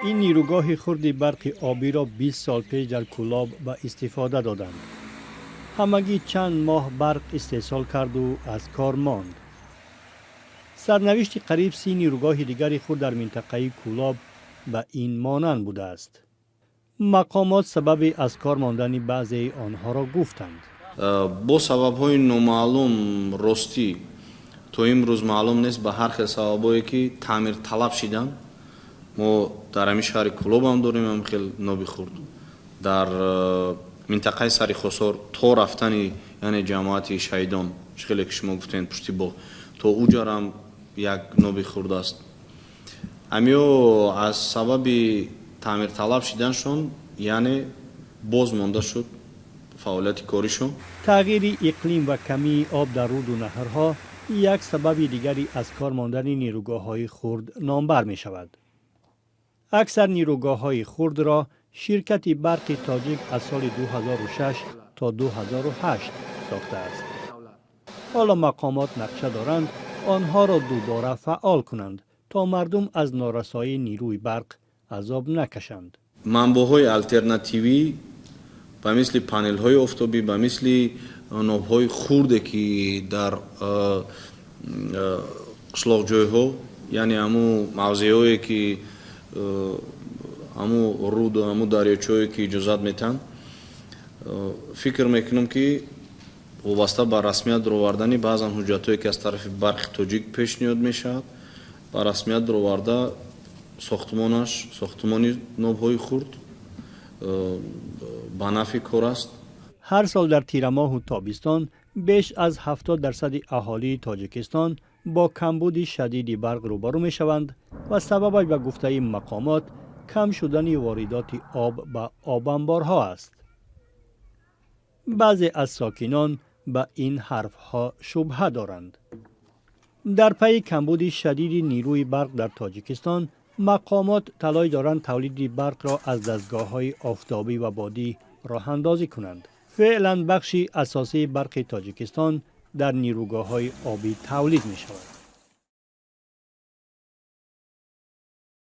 Ин нерӯгоҳи хурди барқи обиро 20 сол пеш дар Кӯлоб ба истифода доданд. Ҳамагӣ чанд моҳ барқ истеҳсол карду аз кор монд. Сарнавишти қариб 30 нерӯгоҳи дигари хурд дар минтақаи Кӯлоб ба ин монанд будааст. Мақомот сабаби аз кор мондани баъзеи онҳоро гуфтанд. Бо сабабҳои номаълум, ростӣ, то имрӯз маълум нест, ба ҳар хел сабабҳое ки таъмирталаб шиданд. Мо дар ҳамин шаҳри Кӯлобам дорем ҳам хел ноби хурд, дар минтақаи Сари Хосор то рафтани, яъне ҷамоати Шаҳидон, чӣ хеле ки шумо гуфтем, пушти боғ, то уҷарам як ноби хурд аст. Ҳамиё аз сабаби таъмирталаб шиданшон, яъне боз монда шуд фаъолияти коришон. Тағйири иқлим ва камии об дар руду наҳрҳо як сабаби дигари аз кор мондани нерӯгоҳҳои хурд номбар мешавад. Аксар нерӯгоҳҳои хурдро ширкати Барқи Тоҷик аз соли 2006 то 2008 сохтааст. Ҳоло мақомот нақша доранд онҳоро дубора фаъол кунанд, то мардум аз норасоии нерӯи барқ азоб накашанд. Манбаъҳои алтернативӣ, ба мисли панелҳои офтобӣ, ба мисли нобҳои хурде, ки дар қишлоқҷойҳо, яъне ҳамун мавзеъҳое, ки ҳамун руду ҳамун дарёчаҳое, ки иҷозат метиҳанд, фикр мекунам, ки вобаста ба расмият даровардани баъзан ҳуҷҷатҳое, ки аз тарафи Барқи Тоҷик пешниҳод мешавад, ба расмият дароварда сохтмонаш, сохтмони нобҳои хурд ба нафъи кор аст. Ҳар сол дар тирамоҳу тобистон беш аз 70 дарсади аҳолии Тоҷикистон бо камбуди шадиди барқ рӯбарӯ мешаванд ва сабабаш, ба гуфтаи мақомот, кам шудани воридоти об ба обанборҳо аст. Баъзе аз сокинон ба ин ҳарфҳо шубҳа доранд. Дар пайи камбуди шадиди нерӯи барқ дар Тоҷикистон мақомот талош доранд тавлиди барқро аз дастгоҳҳои офтобӣ ва бодӣ роҳандозӣ кунанд. Феълан бахши асосии барқи Тоҷикистон дар нерӯгоҳҳои обӣ тавлид мешавад.